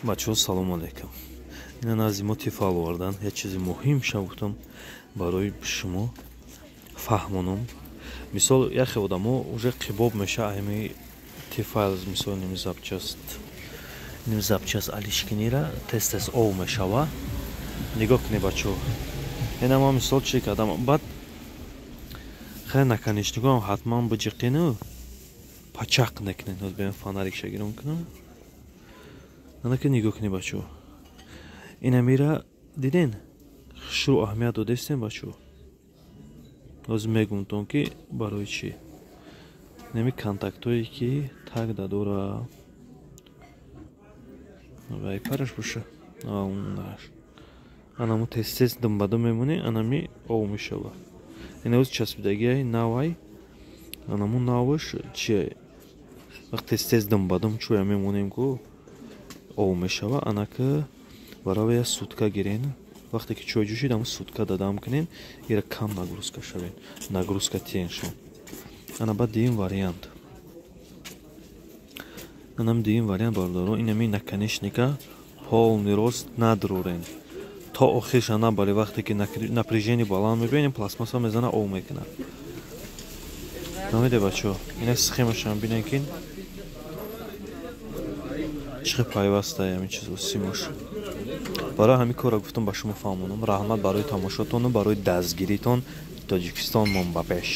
Бачаҳо, салому алайкум. Ина назди мо Тефал овардан. Як чизи муҳим ша гуфтам, барои шумо фаҳмонам. Мисол, яхе одамо уже қибоб меша ами Тефал, мисол, ними запчасть, ними запчасть алишкинира тез тез ов мешава. Нигоҳ кунед, бачаҳо, ина ман, мисол, чӣ кардам. Баъд хеле наконечникоам ҳатман биҷиқину пачақ накунед. Ҳоз бем, фонарик шагирон кунам. Анаки нигоҳ кунед, бачаҳо, инамира диден, шурӯъ аҳамият додестем, бачаҳо. Ҳозир мегумтон, ки барои чӣ. Нами контактҳое, ки так дадора, вай параш боша, анаму тез тез думбадум мемонӣ, анами ов мешава. Ин оз часпидагиай навай, анаму наваш чия, вақт тез тез думбадум чӯя мемонем, ку ов мешава. Анака барои як сутка гирен, вақте ки чой ҷӯшид, ҳамн сутка дадам кунен, ира кам нагрузка шавен, нагрузка тиен шон. Ана баъд дуюм вариант, анам дуюм вариант, бародаро, инами наконечника полный рост надрорен, то охирша набаре. Вақте ки напряжение баланд мебинем, пластмасса мезана, ов мекунад. Намеде, бачаҳо, ина схемашам бинен, ки чӣ хел пайвастае ҳамин чизо, симош. Барои ҳамин корро гуфтам, ба шумо фаҳмонам. Раҳмат барои тамошотону барои дастгиритон. Тоҷикистон мон ба пеш.